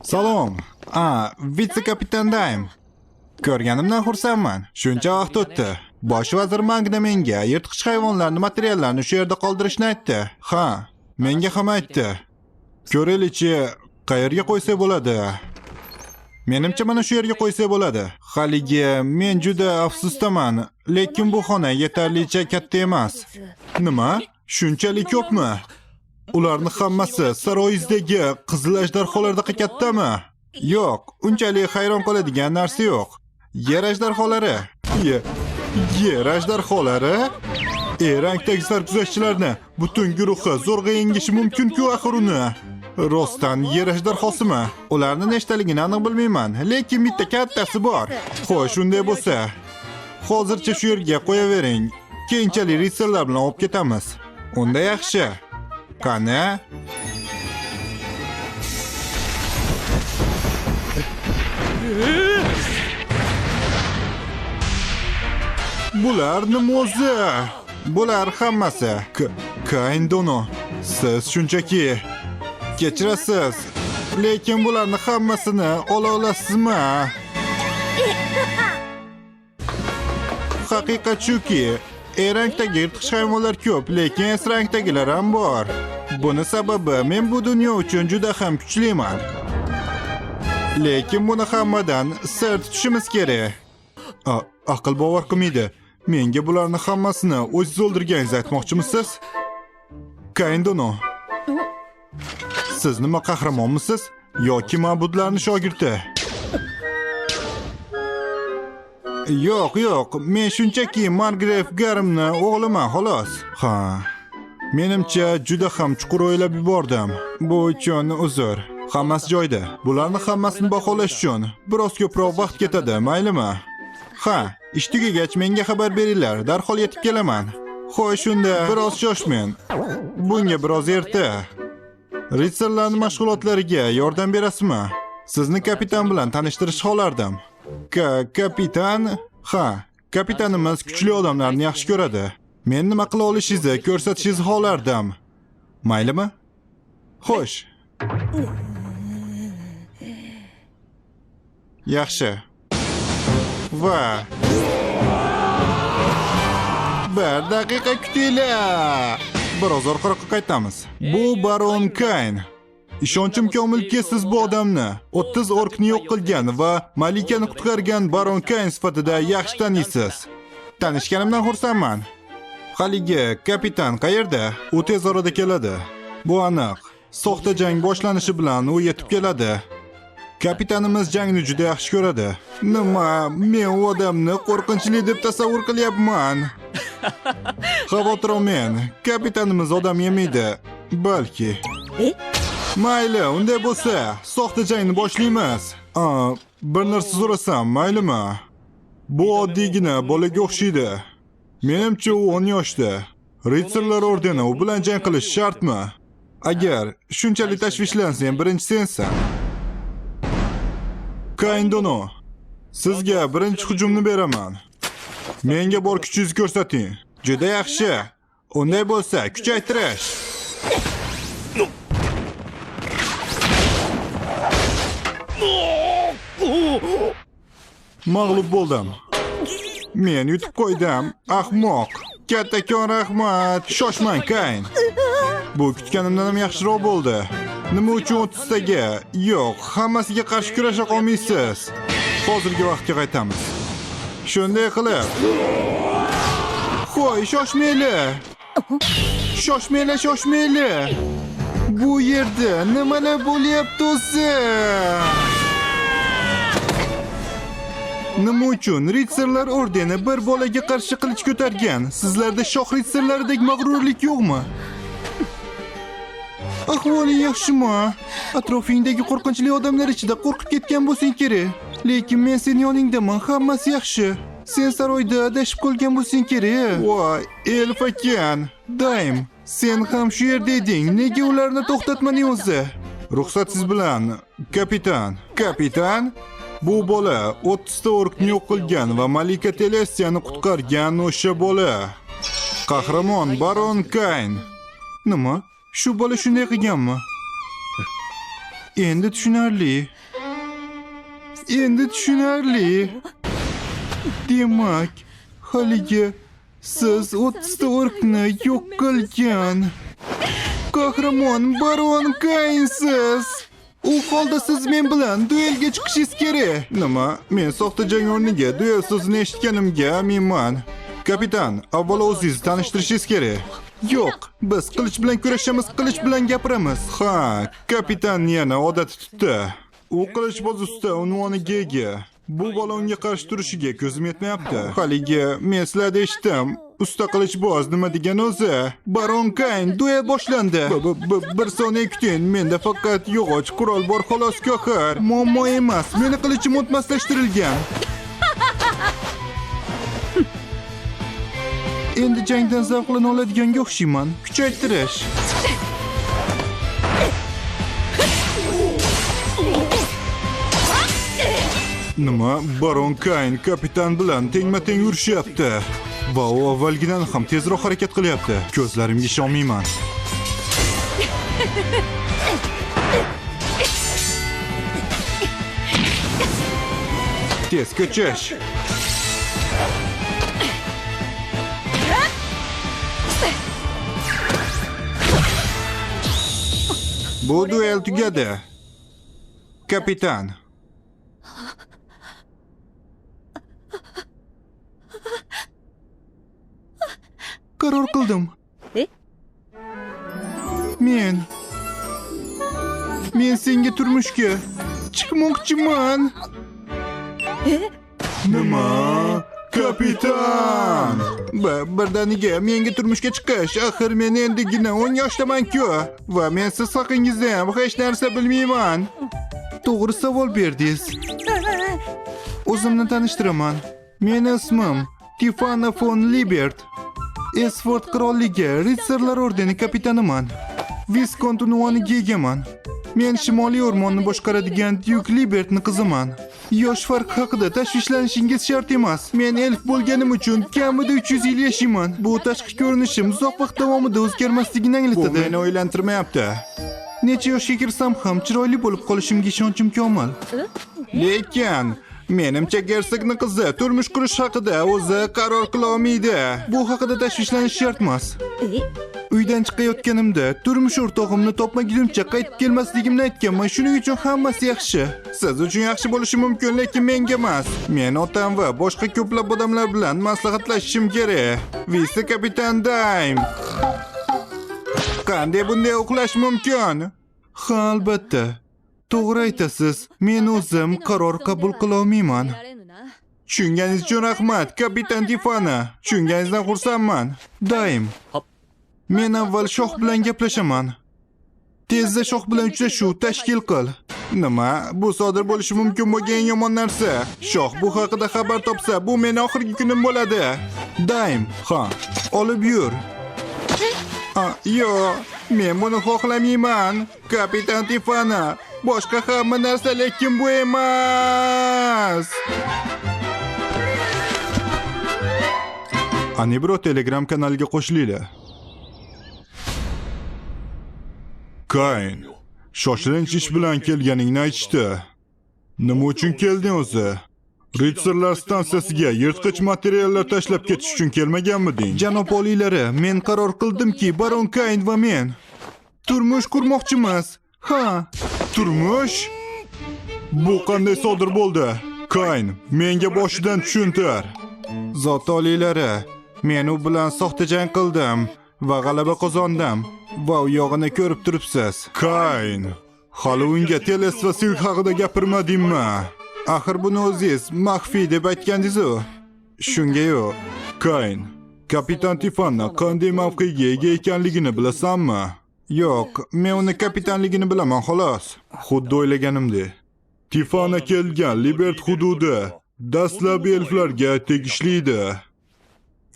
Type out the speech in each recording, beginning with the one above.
Salom. A, vitse-kapitan Daym. Ko'rganimdan xursandman. Shuncha vaqt o'tdi. Bosh vazir Magna menga yirtqich hayvonlarni materiallarini shu yerda qoldirishni aytdi. Ha, menga ham aytdi. Ko'raylikchi, qayerga qo'ysa bo'ladi? Menimcha mana shu yerga qo'ysa bo'ladi. Haligi men juda afsusdaman, lekin bu xona yetarlicha katta emas. Nima? Shunchalik ko'pmi? Ularni hammasi saroyizdagi qizil ajdarholardaqa kattami? Yo'q, unchalik hayron qoladigan narsa yo'q. Yer ajdarholari. Yer ajdarholari? E rangdagi sarguzashtchilarni butun guruhi zo'rg'a yengishi mumkin-ku axir uni. Rostdan yer ajdarhosimi? Ularni nechtaligini aniq bilmayman, lekin bitta kattasi bor. Xo'sh, unday bo'lsa, hozircha shu yerga qo'yavering. Keyinchalik ritsarlar bilan olib ketamiz. Unda yaxshi. Qani? Bular nima o'zi? Bular hammasi. Kain dono, siz shunchaki kechirasiz, lekin bularni hammasini ola olasizmi? Haqiqat shuki, E rangdagi yirtqich hayvonlar ko'p, lekin S rangdagilar ham bor. Buni sababi men bu dunyo uchun juda ham kuchliman. Lekin buni hammadan sir tutishimiz kerak. Aql bovar qilmaydi. Menga bularni hammasini o'zingiz o'ldirganingizni aytmoqchimisiz? Kain dono. Siz nima qahramonmisiz yoki ma'budlarning shogirdi? Yo'q, yo'q, men shunchaki Margraf Garmni o'g'liman, xolos. Ha. Menimcha juda ham chuqur o'ylab yubordim. Bu uchun uzr. Hammasi joyida. Bularni hammasini baholash uchun biroz ko'proq vaqt ketadi, maylimi? Ha, ish tugagach menga xabar beringlar, darhol yetib kelaman. Xo'sh, unda biroz shoshmang. Bunga biroz erta. Ritsarlarning mashg'ulotlariga yordam berasizmi? Sizni kapitan bilan tanishtirishni xohlardim. Kapitan? Ha, kapitanimiz kuchli odamlarni yaxshi ko'radi. Men nima qila olishingizni ko'rsatishingizni xohlardim. Maylimi? Xo'sh. Yaxshi. Va bir daqiqa kutinglar. Biroz orqaroqqa qaytamiz. Bu Baron Kain. Ishonchim komilki, siz bu odamni 30 orkni yo'q qilgan va malikani qutqargan Baron Kain sifatida yaxshi taniysiz. Tanishganimdan xursandman. Haligi kapitan qayerda? U tez orada keladi. Bu aniq. Soxta jang boshlanishi bilan u yetib keladi. Kapitanimiz jangni juda yaxshi ko'radi. Nima, men u odamni qo'rqinchli deb tasavvur qilyapman. Xavotir olmang. Kapitanimiz odam yemaydi. Balki. Mayli, unday bo'lsa, soxta jangni boshlaymiz. Bir narsa so'rasam, maylimi? Bu oddiygina bolaga o'xshaydi. Menimcha u 10 yoshda. Ritsarlar ordeni u bilan jang qilish shartmi? Agar shunchalik tashvishlansang, birinchi sensan. Kain dono, sizga birinchi hujumni beraman. Menga bor kuchingizni ko'rsating. Juda yaxshi. Unday bo'lsa, kuchaytirish. Mag'lub bo'ldim. Men yutib qo'ydim. Ahmoq. Kattakon rahmat. Shoshmang, Kain. Bu kutganimdan ham yaxshiroq bo'ldi. Nima uchun 30 taga? Yo'q, hammasiga qarshi kurasha olmaysiz. Hozirgi vaqtga qaytamiz. Shunday qilib. Qo'y, shoshmayli. Shoshmayli, shoshmayli. Bu yerda nimalar bo'lyapti o'zi? Nima uchun ritsarlar ordeni bir bolaga qarshi qilich ko'targan? Sizlarda shoh ritsarlaridek mag'rurlik yo'qmi? Ahvoling yaxshimi? Atrofingdagi qo'rqinchli odamlar ichida qo'rqib ketgan bo'lsang kerak. Lekin men seni yoningdaman, hammasi yaxshi. Sen saroyda adashib qolgan bo'lsang kerak. Voy, elf ekan. Daim, sen ham shu yerda eding. Nega ularni to'xtatmading o'zi? Ruxsatsiz bilan, kapitan. Kapitan? Bu bola 30 ta orkni yo'q qilgan va Malika Telestiyani qutqargan o'sha bola. Qahramon Baron Kain. Nima? Shu bola shunday qilganmi? Endi tushunarli. Endi tushunarli. Demak, haligi siz 30 ta orkni yo'q qilgan qahramon Baron Kaynsiz. U holda siz men bilan duelga chiqishingiz kerak. Nima? Men soxta jang o'rniga duel so'zini eshitganimga aminman. Kapitan, avvalo o'zingizni tanishtirishingiz kerak. Yo'q, biz qilich bilan kurashamiz, qilich bilan gapiramiz. Ha, kapitan yana odati tutdi. U qilichboz usta unvoniga ega. Bu bola unga qarshi turishiga ko'zim yetmayapti. Haligi, men sizlarda eshitdim. Usta qilichboz nima degan o'zi? Baron Kayn, duel boshlandi. Bir soniya kuting, menda faqat yog'och qurol bor xolos, axir. Muammo emas, meni qilichim o'tmaslashtirilgan. Endi jangdan zavqlana oladiganga o'xshayman. Kuchaytirish. Nima? Baron Kayn kapitan bilan tengma-teng urishyapti. Va u avvalgidan ham tezroq harakat qilyapti. Ko'zlarimga ishonmayman. Tez ko'chish. Bu duel tugadi. Kapitan. Qaror qildim. Men senga turmushga chiqmoqchiman. Nima? Kapitan! Birdaniga menga turmushga chiqish. Axir men endigina 10 yoshdaman-ku. Va men siz haqingizda ham hech narsa bilmayman. To'g'ri savol berdingiz. O'zimni tanishtiraman. Meni ismim Tifana fon Libert. Esford qirolligi ritsarlar ordeni kapitaniman. Viskont unvoniga egaman. Men Shimoliy o'rmonni boshqaradigan Dyuk Libertni qiziman. Yosh farqi haqida tashvishlanishingiz shart emas. Men elf bo'lganim uchun kamida 300 yil yashayman. Bu tashqi ko'rinishim uzoq vaqt davomida o'zgarmasligini anglatadi. Bu meni o'ylantirmayapti. Necha yoshga kirsam ham chiroyli bo'lib qolishimga ishonchim komil. Lekin menimcha gersogni qizi turmush qurish haqida o'zi qaror qila olmaydi. Bu haqida tashvishlanish shart emas. Uydan chiqayotganimda turmush o'rtog'imni topmagunimcha qaytib kelmasligimni aytganman. Shuning uchun hammasi yaxshi. Siz uchun yaxshi bo'lishi mumkin, lekin menga emas. Men otam va boshqa ko'plab odamlar bilan maslahatlashishim kerak. Vitse kapitan Daym. Qanday bunday uxlash mumkin? Ha, albatta. To'g'ri aytasiz. Men o'zim qaror qabul qila olmayman. Tushunganingiz uchun rahmat, kapitan Tifana. Tushunganingizdan xursandman. Daim. Men avval shoh bilan gaplashaman. Tezda shoh bilan uchrashuv tashkil qil. Nima? Bu sodir bo'lishi mumkin bo'lgan eng yomon narsa. Shoh bu haqida xabar topsa, bu meni oxirgi kunim bo'ladi. Daim, ha, olib yur. Yo'q, men buni xohlamayman. Kapitan Tifana, boshqa hamma narsa, lekin bu emas. Anibro Telegram kanaliga qo'shilinglar. Kayn, shoshilinch ish bilan kelganingni aytishdi. Nima uchun kelding o'zi? Ritsarlar stansiyasiga yirtqich materiallar tashlab ketish uchun kelmaganmiding? Janob oliylari, men qaror qildimki, Baron Kayn va men turmush qurmoqchimiz. Ha, turmush? Bu qanday sodir bo'ldi? Kayn, menga boshidan tushuntir. Zot oliylari, men u bilan soxta jang qildim va g'alaba qozondim. Va u yog'ini ko'rib turibsiz. Kayn, hali unga Teles va Silk haqida gapirmadingmi? Axir buni o'zingiz maxfiy deb aytgandingiz-u. Shunga yo'q. Kayn, kapitan Tifana qanday mavqega ega ekanligini bilasanmi? Yo'q, men uni kapitanligini bilaman xolos. Xuddi o'ylaganimdek. Tifana kelgan Libert hududi dastlab elflarga tegishli edi.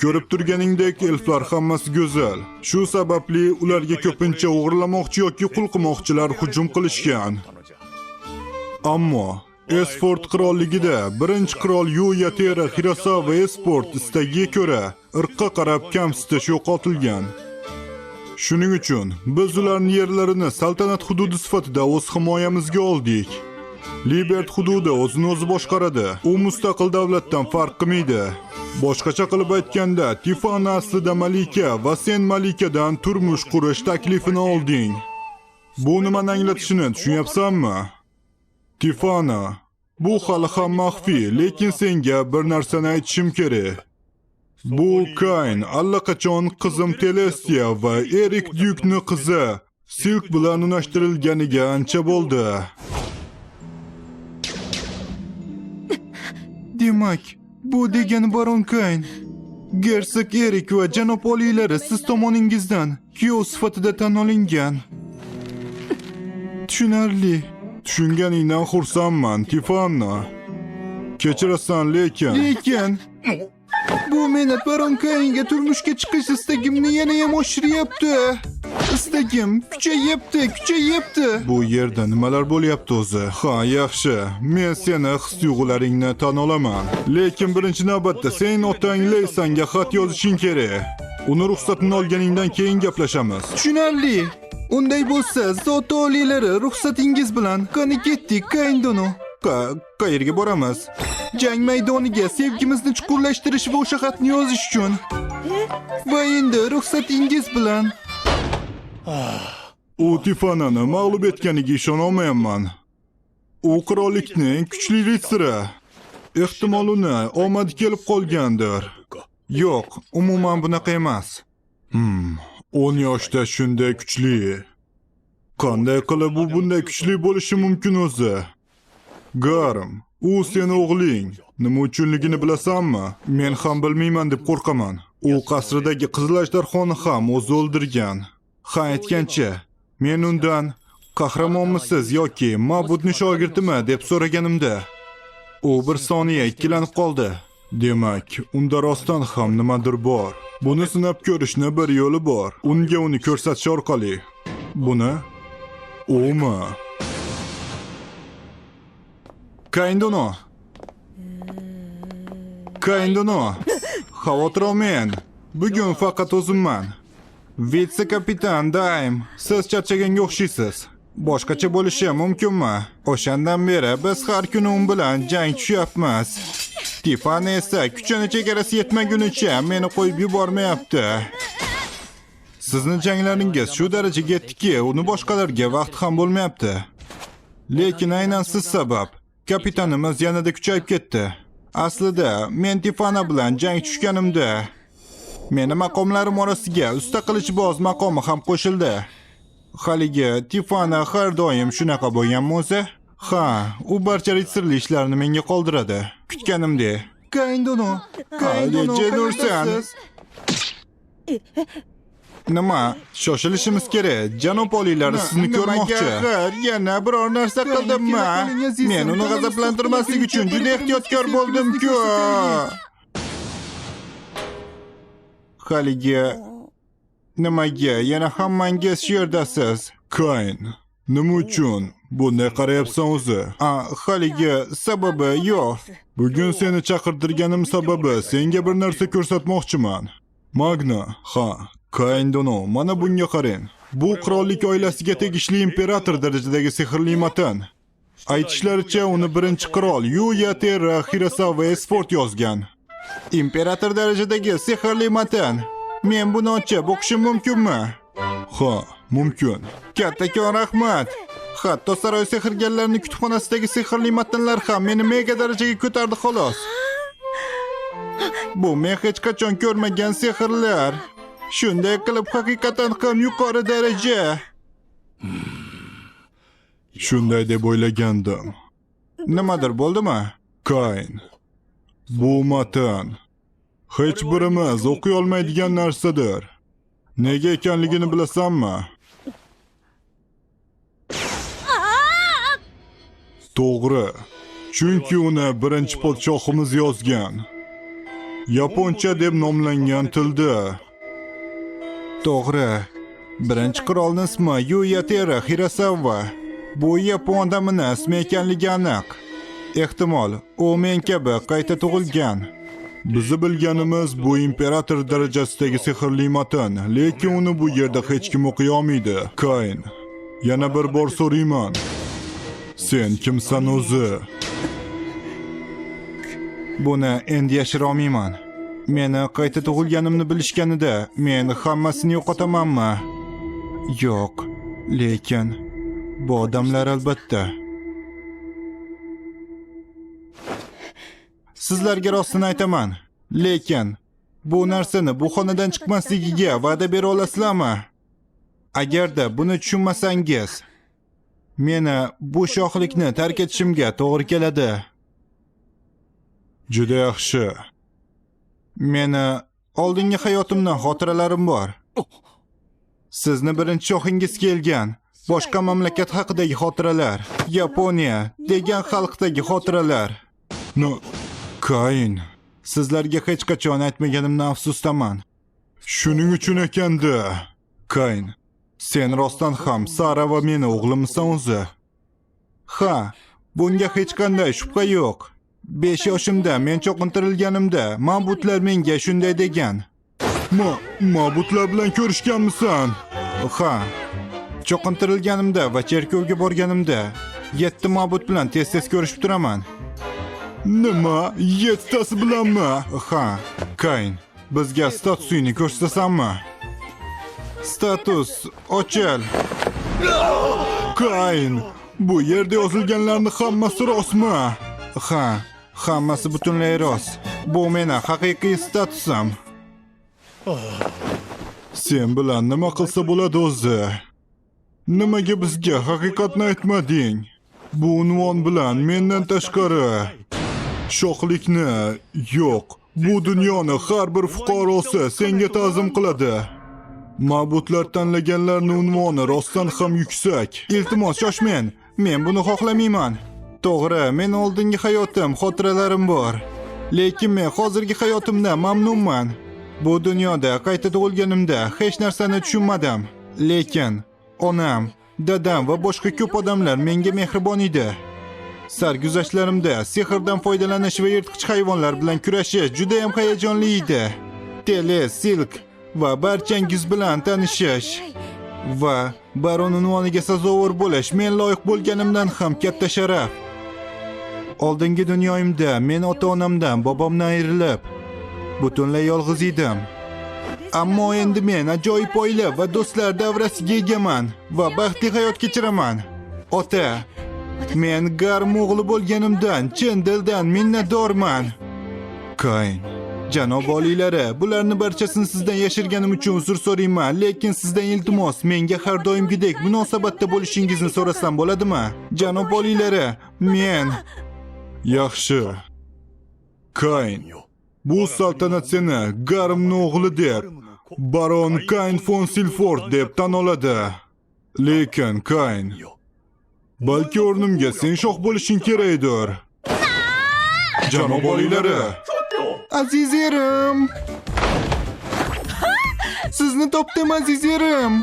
Ko'rib turganingdek, elflar hammasi go'zal. Shu sababli ularga ko'pincha o'g'irlamoqchi yoki qul qilmoqchilar hujum qilishgan. Ammo Esford qirolligida birinchi qirol Yuya Tera Hirosava Esford istagiga ko'ra irqqa qarab kamsitish yo'qotilgan. Shuning uchun biz ularning yerlarini saltanat hududi sifatida o'z himoyamizga oldik. Libert hududi o'zini o'zi boshqaradi. U mustaqil davlatdan farq qilmaydi. Boshqacha qilib aytganda, Tifana aslida malika va sen malikadan turmush qurish taklifini olding. Bu nimani anglatishini tushunyapsanmi? Tifana, bu hali ham maxfiy, lekin senga bir narsani aytishim kerak. Bu Kain allaqachon qizim Telestiya va Erik Dyukni qizi Silk bilan unashtirilganiga ancha bo'ldi. Demak, bu degani baron Kain, gersog Erik va janob oliylari siz tomoningizdan kuyov sifatida tan olingan. Tushunarli. Tushunganingdan xursandman, Tifana. Kechirasan, lekin... Lekin bu meni baron Kainga turmushga chiqish istagimni yanayam oshiryapti. Istagim kuchayyapti, kuchayyapti. Bu yerda nimalar bo'lyapti o'zi? Ha, yaxshi. Men seni his-tuyg'ularingni tan olaman. Lekin birinchi navbatda sen otang Leysanga xat yozishing kerak. Uni ruxsatini olganingdan keyin gaplashamiz. Tushunarli. Unday bo'lsa, zoti oliylari ruxsatingiz bilan qani ketdik, Kaindono. Qayerga boramiz? Jang maydoniga sevgimizni chuqurlashtirish va o'sha xatni yozish uchun. Va endi ruxsatingiz bilan. U Tifanani mag'lub etganiga ishona olmayapman. U qirollikning kuchli ritsari. Ehtimol uni omadi kelib qolgandir. Yo'q, umuman bunaqa emas. 10 yoshda shunday kuchli. Qanday qilib u bunday kuchli bo'lishi mumkin o'zi? Garm, u seni o'g'ling. Nima uchunligini bilasanmi? Men ham bilmayman deb qo'rqaman. U qasridagi qizil ajdarhoni ham o'zi o'ldirgan. Ha, aytgancha, men undan qahramonmisiz yoki ma'budning shogirdimi deb so'raganimda, u bir soniya ikkilanib qoldi. Demak, unda rostdan ham nimadir bor. Buni sinab ko'rishni bir yo'li bor. Unga uni ko'rsatish orqali. Buni? Umi? Kaindono. Kaindono. Xavotir olmang. Bugun faqat o'zimman. Vitse-kapitan Daim, siz charchaganga o'xshaysiz. Boshqacha bo'lishi mumkinmi? O'shandan beri biz har kuni u bilan jang tushyapmiz. Tifana esa kuchini chegarasi yetmagunicha meni qo'yib yubormayapti. Sizni janglaringiz shu darajaga yetdiki, uni boshqalarga vaqt ham bo'lmayapti. Lekin aynan siz sabab kapitanimiz yanada kuchayib ketdi. Aslida men Tifana bilan jang tushganimda meni maqomlarim orasiga usta qilichboz maqomi ham qo'shildi. Haligi Tifana har doim shunaqa bo'lganmi o'zi? Ha, u barcha ritsarli ishlarni menga qoldiradi. Kutganimdek. Kaindono, Kaindono, Jenursan. Nima? Shoshilishimiz kerak. Janob oliylari sizni ko'rmoqchi. Yana biror narsa qildimmi? Men uni g'azablantirmaslik uchun juda ehtiyotkor bo'ldim-ku. Haligi nimaga yana hammangiz shu yerdasiz? Kain, nima uchun bunday qarayapsan o'zi? Haligi sababi yo'q. Bugun seni chaqirtirganim sababi senga bir narsa ko'rsatmoqchiman. Magna, ha, Kaindono, mana bunga qarang. Bu qirollik oilasiga tegishli imperator darajadagi sehrli matn. Aytishlaricha, uni birinchi qirol Yuya Terra Hirasawa Esfort yozgan. Imperator darajadagi sehrli matn. Men buni ochib o'qishim mumkinmi? Ha, mumkin. Kattakon rahmat. Hatto saroy sehrgarlarining kutubxonasidagi sehrli matnlar ham meni mega darajaga ko'tardi xolos. Bu men hech qachon ko'rmagan sehrlar. Shunday qilib haqiqatan ham yuqori daraja. Shunday deb o'ylagandim. Nimadir bo'ldimi? Kain. Bu matn hech birimiz o'qiy olmaydigan narsadir. Nega ekanligini bilasanmi? To'g'ri. Chunki uni birinchi podshohimiz yozgan. Yaponcha deb nomlangan tilda. To'g'ri. Birinchi qirolning ismi Yuya Terra Hirasawa. Bu yapon odamini ismi ekanligi aniq. Ehtimol, u men kabi qayta tug'ilgan. Bizni bilganimiz bu imperator darajasidagi sehrli matn, lekin uni bu yerda hech kim o'qiy olmaydi. Kain, yana bir bor so'rayman. Sen kimsan o'zi? Buni endi yashira olmayman. Meni qayta tug'ilganimni bilishganida men hammasini yo'qotamanmi? Yo'q, lekin bu odamlar albatta. Sizlarga rostini aytaman. Lekin bu narsani bu xonadan chiqmasligiga va'da bera olasizlarmi? Agarda buni tushunmasangiz, meni bu shohlikni tark etishimga to'g'ri keladi. Juda yaxshi. Meni oldingi hayotimdan xotiralarim bor. Sizni birinchi shohingiz kelgan boshqa mamlakat haqidagi xotiralar, Yaponiya degan xalqdagi xotiralar. No, Kain, sizlarga hech qachon aytmaganimdan afsusdaman. Shuning uchun ekanda. Kain, sen rostdan ham Sara va meni o'g'limsan o'zi. Ha, bunga hech qanday shubha yo'q. 5 yoshimda men cho'qintirilganimda ma'budlar menga shunday degan. Ma'budlar bilan ko'rishganmisan? Ha. Cho'qintirilganimda va cherkovga borganimda 7 ma'bud bilan tez-tez ko'rishib turaman. Nima? 7tasi bilanmi? Ha. Kain, bizga statusingni ko'rsatasanmi? Status ochil. Kain, bu yerda yozilganlarning hammasi rostmi? Ha, hammasi butunlay rost. Bu meni haqiqiy statusim. Sen bilan nima qilsa bo'ladi o'zi? Nimaga bizga haqiqatni aytmading? Bu unvon bilan mendan tashqari shohlikni yo'q, bu dunyoni har bir fuqarosi senga ta'zim qiladi. Ma'budlar tanlaganlarning unvoni rostdan ham yuksak. Iltimos, shoshmang. Men buni xohlamayman. To'g'ri, men oldingi hayotim, xotiralarim bor. Lekin men hozirgi hayotimdan mamnunman. Bu dunyoda qayta tug'ilganimda hech narsani tushunmadim. Lekin onam, dadam va boshqa ko'p odamlar menga mehribon edi. Sarguzashtlarimda sehrdan foydalanish va yirtqich hayvonlar bilan kurashish juda ham hayajonli edi. Tele, Silk va barchangiz bilan tanishish va baron unvoniga sazovor bo'lish men loyiq bo'lganimdan ham katta sharaf. Oldingi dunyoyimda men ota-onamdan, bobomdan ayrilib, butunlay yolg'iz edim. Ammo endi men ajoyib oila va do'stlar davrasiga egaman va baxtli hayot kechiraman. Ota, men Garm o'g'li bo'lganimdan chin dildan minnatdorman. Kain, janob oliylari, bularni barchasini sizdan yashirganim uchun uzr so'rayman, lekin sizdan iltimos, menga har doimgidek munosabatda bo'lishingizni so'rasam bo'ladimi? Janob oliylari, men Yaxshi. Kain, bu saltanat seni Garmni o'g'li deb, baron Kain fon Silford deb tan oladi. Lekin Kain, balki o'rnimga sen shoh bo'lishing kerakdir. Janob oliylari. Aziz erim. Sizni topdim, aziz erim.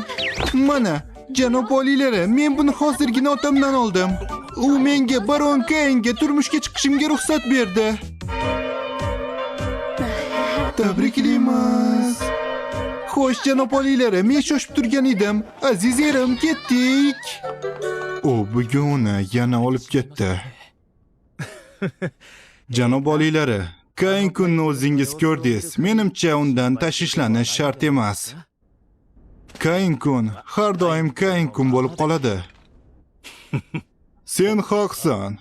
Mana, janob oliylari, men buni hozirgina otamdan oldim. U menga baron Kainga turmushga chiqishimga ruxsat berdi. Tabriklaymiz. Xo'sh, janob oliylari, men shoshib turgan edim. Aziz erim, ketdik. U bugun uni yana olib ketdi. Janob oliylari, Kain kunni o'zingiz ko'rdingiz. Menimcha undan tashvishlanish shart emas. Kain kun har doim Kain kun bo'lib qoladi. Sen haqsan.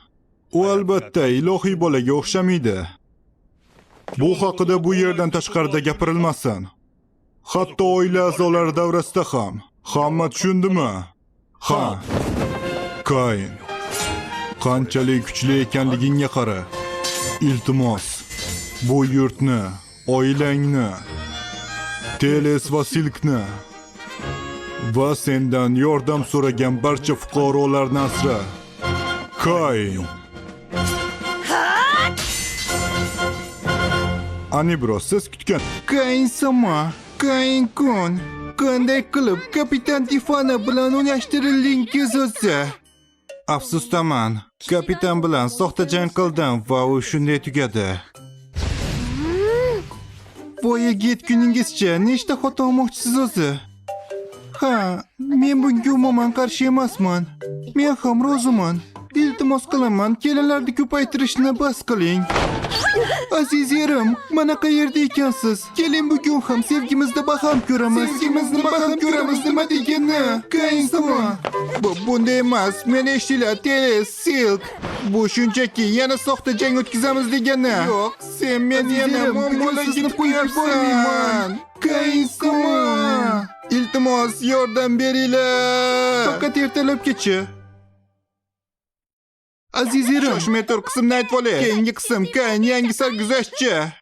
U albatta ilohiy bolaga o'xshamaydi. Bu haqida bu yerdan tashqarida gapirilmasin. Hatto oila a'zolari davrasida ham. Hamma tushundimi? Ha. Kain, qanchalik kuchli ekanligingga qara. Iltimos, bu yurtni, oilangni, Teles va Silkni va sendan yordam so'ragan barcha fuqarolarni asra. Kain. Anibro, siz kutgan Kain sama, Kain kun. Qanday qilib kapitan Tifana bilan unashtirildingiz o'zi? Afsusdaman. Kapitan bilan soxta jang qildim va u shunday tugadi. Voyaga yetguningizcha nechta xotin olmoqchisiz o'zi? Ha, men bunga umuman qarshi emasman. Men ham roziman. Iltimos qilaman, kelinlarni ko'paytirishni bas qiling. Aziz erim, mana qayerda ekansiz? Keling bugun ham sevgimizni baham ko'ramiz. Sevgimizni baham ko'ramiz nima degani? Kaynsama. Bu bunday emas. Meni eshitinglar, Teles, Silk. Bu shunchaki yana soxta jang o'tkazamiz degani. Yo'q, sen meni yana muammolarga sizni qo'yib yubormayman. Kaynsama. Iltimos, yordam beringlar. Faqat ertalabgacha. Aziz erim, shoshmay tur, qismni aytib olay. Keyingi qism Kayn yangi sarguzashtchi.